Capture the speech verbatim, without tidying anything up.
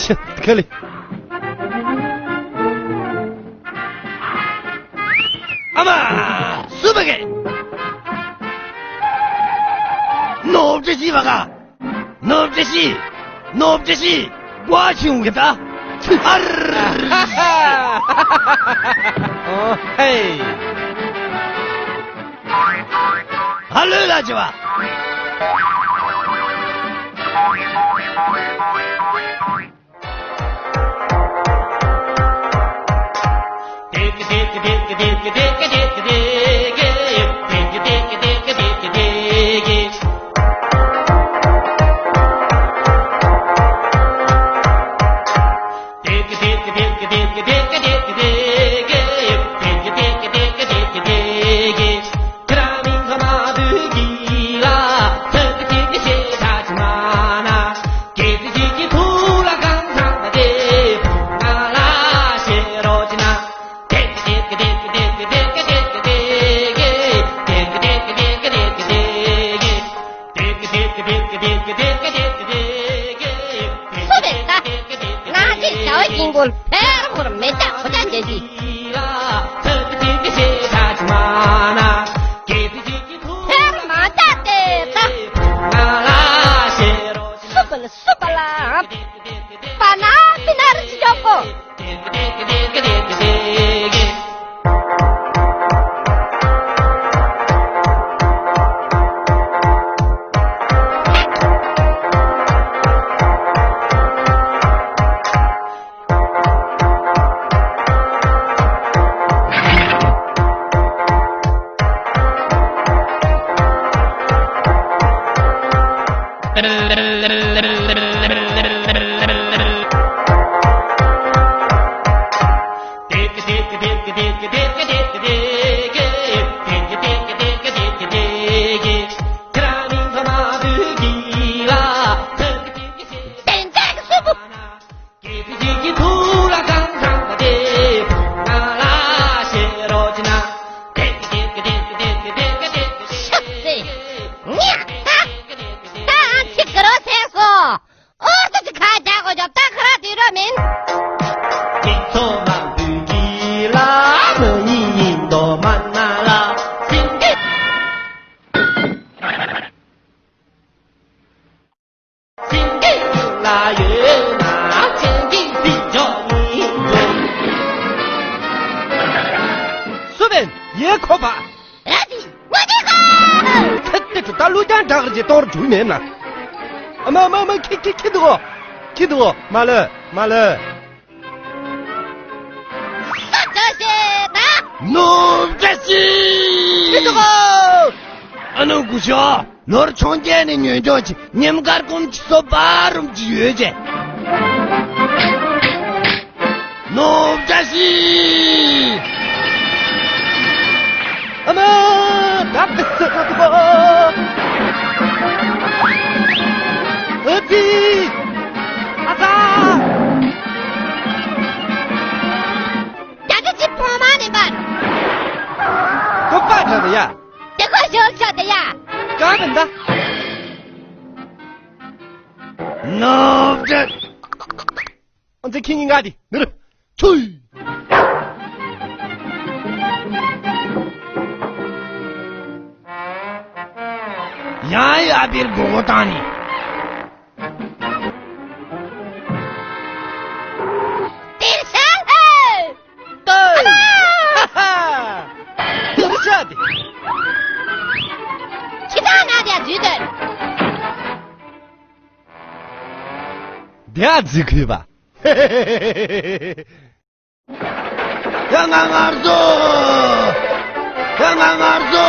ཁྱི་ཁ་ལི། ཨ་མ། སུ་བ་གེ། ནོར་བཀྲ་ཤིས་བ་ག། ནོར་བཀྲ་ཤིས། ནོར་བཀྲ་ཤིས། ཀོ་ཆུང་གི་ད། ཨར། ཨོ་ཧེ། ཧ་ལོས་ལ་བྱེད་པ། སུ་རེད་ད། ང་ཚོའི་བྱ་བ་ཡིན་དགོས་ཕེར་མོར་མེ་ལྕགས་ཁོ་ལྕགས་འཇལ་གྱི། ཕེར་མ་ལྕགས་དེ་ད། སུ་པ་ལ་སུ་པ་ལ། པ་ན་པི་ན་རི་ཅི་ཅོག་གོ། ཤག་སེ། ཉག་ད། ད་ཨ་ཅི་ག་རོ་ཟེར་སོ། ཨོ་ཏོ་ཅི་ཁ་རྒྱག་གོ་རྒྱབ་ད་ཁ་ར་དུས་ར་མིན། ཏིག་ཏོ་མ་བུ་གི་ལ་མ་ཉི་ཉི་ཏོ་མ་ན་ལ་སིང་གི། སེང་གེ་ལ་ཡོད་ན་སེང་གེ་སྲིད་འཇོག་ཡིན་འགྲོ། སུ་བན་ཡེ་ཁོ་པ། ར་ཏི་ངོ་ཏི་ཁ། ཐད་ཏི་ཏུ་ད་ལུ་ཀྱང་འདྲ་གར་གྱི་གཏོར་འཇུག་མེད་ན། ཨ་མ་མ་མ་ཁི་ཁི་ཁི་འདུག་གོ། ཁི་འདུག་གོ་མ་ལོས་མ་ལོས། ས་བཀྲ་ཤིས་ད། ནོར་བཀྲ་ཤིས། ཁྱི་ཐུག་གོ། ཨ་ནུ་གུ་ཤོ། ལོར་ཆུང་སྐྱེས་ནས་ཉོན་ཅོག་ཅིག་ཉིམ་དཀར་ཀུམ་ཅིག་སོ་པ་རུམ་ཅིག་ཡོད་ཅེ། ནོར་བཀྲ་ཤིས། ཨ་མ། ད་བི་སི་ཐུག་གོ། ཨ་ཙི། ཨ་ཙ། རྒྱ་ཆེ་ཅི་ཕོ་མ་ནི་པར། ཀོ་པ་ད་ཡ། དེ་ཁོ་ཞོལ་ཆ་དེ་ཡ། ཀ་མིན་ད། ནོར་བཀྲ། ཨོ་ཙི་ཁྱི་ཉིན་ག་དི་ནི་རུ་ཆུ། ཡང་ཡ་ཨ་པིར་མགོ་སྐོར་བཏང་ནི། ཏིར་ཤ་ལྷོད། ཏོ། ཧ་ཧ། ཏིར་ཤ་དི། ཁྱི་དང་ང་དེ་འཛུལ་དོན། དེ་ཨ་འཛུལ་ཁུལ་པ། ཡ་ང་ངར་ཟོ། ཡ་ང་ངར་ཟོ།